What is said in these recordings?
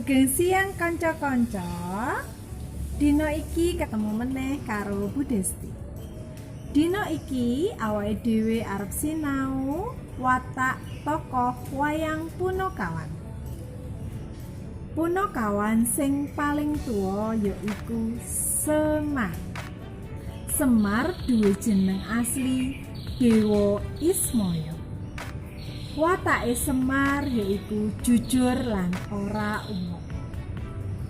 Sugeng siang, kanca-kanca. Dina iki ketemu meneh karo Bu Desti. Dina iki awake dhewe arep sinau watak tokoh wayang Punakawan. Punakawan sing paling tuwa yaiku Semar. Semar duwe jeneng asli Dewa Ismaya. Watake Semar yaiku jujur lan ora umuk.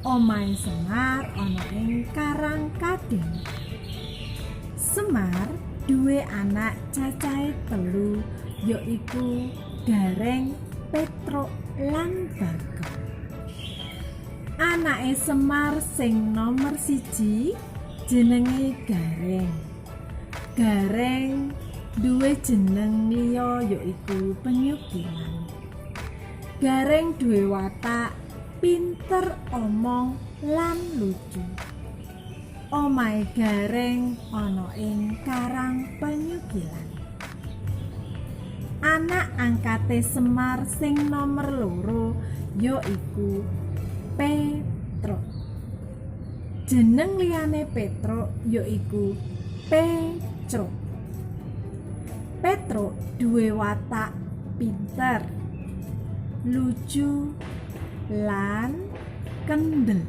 Omahe Semar ana ing Karang Kadeng. Semar duwe anak cacahe telu, yaiku Gareng, Petruk lan Bagong. Anake Semar sing nomer 1 jenenge Gareng. Gareng duwe jeneng liya yaiku Penyukilan. Gareng duwe watak pinter omong lan lucu. Omahe Gareng ana ing Karang Penyukilan. Anak angkate Semar sing nomer 2 yaiku Petruk. Jeneng liyane Petruk yaiku Pecruk. Petruk duwe watak pinter, lucu lan kendel.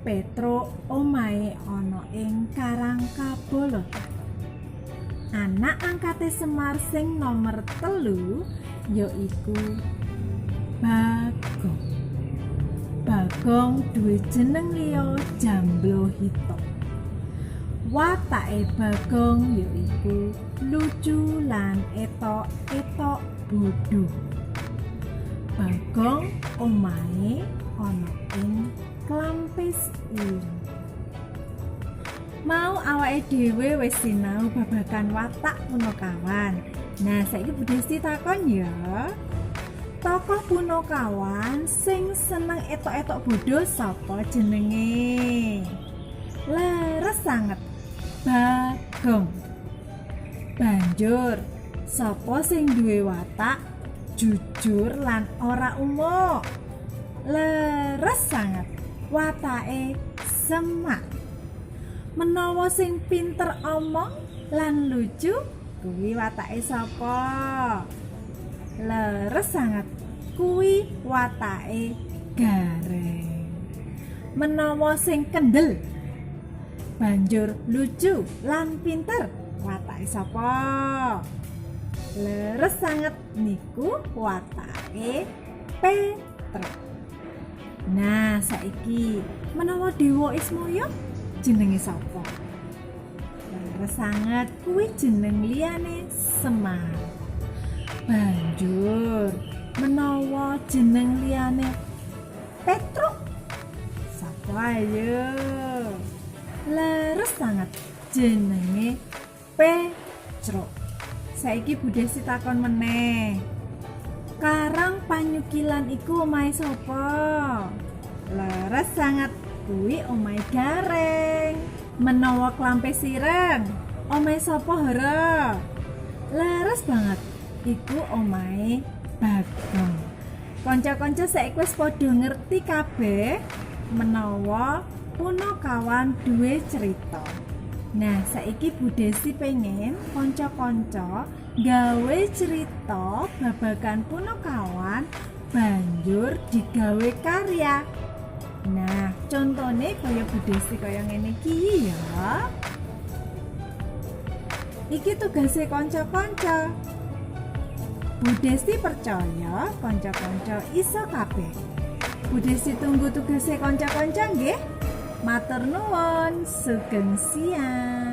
Petruk omahe ana ing Karang Kabolotan. Anak angkate Semar sing nomer 3 yaiku Bagong. Bagong duwe jeneng liya Jamblo Hito. Watake Bagong yaiku lucu lan etok-etok bodho. Bagong omahe ana ing Klampis Ireng. Mau awake dhewe wis sinau babagan watak Punakawan. Nah, saiki Bu Desti takon ya. Tokoh Punakawan sing seneng etok-etok bodho sapa jenenge? Leres sanget. Bagong. Banjur, sapa sing duwe watak jujur lan ora umuk? Leres sanget. Watake Semar. Menawa sing pinter omong lan lucu kuwi watake sapa? Leres sanget. Kuwi watake Gareng. Menawa sing kendel banjur lucu lan pinter, watake sapa? Leres sanget, niku watake Petruk. Nah, saiki menawa Dewa Ismaya jenenge sapa? Leres sanget, kuwi jeneng liyane Semar. Banjur menawa jeneng liyane Petruk sapa, ayo? Leres sanget, jenenge Pecruk. Saiki Bu Desi takon meneh. Karang Panyukilan iku omahe sapa? Leres sanget, kuwi omahe Gareng. Menawa Klampis Ireng, omahe sapa, Hara? Leres banget, iku omahe Bagong. Kanca-kanca saiki wis padha ngerti kabeh menawa Punakawan duwe cerita. Nah, saiki Bu Desi pengen kanca-kanca gawe cerita babagan Punakawan banjur digawe karya. Nah, contone kaya Bu Desi kaya ngene iki ya. Iki tugase kanca-kanca. Bu Desi percaya kanca-kanca iso kabeh. Bu Desi tunggu tugase kanca-kanca nggih. Matur nuwun, sugeng siang.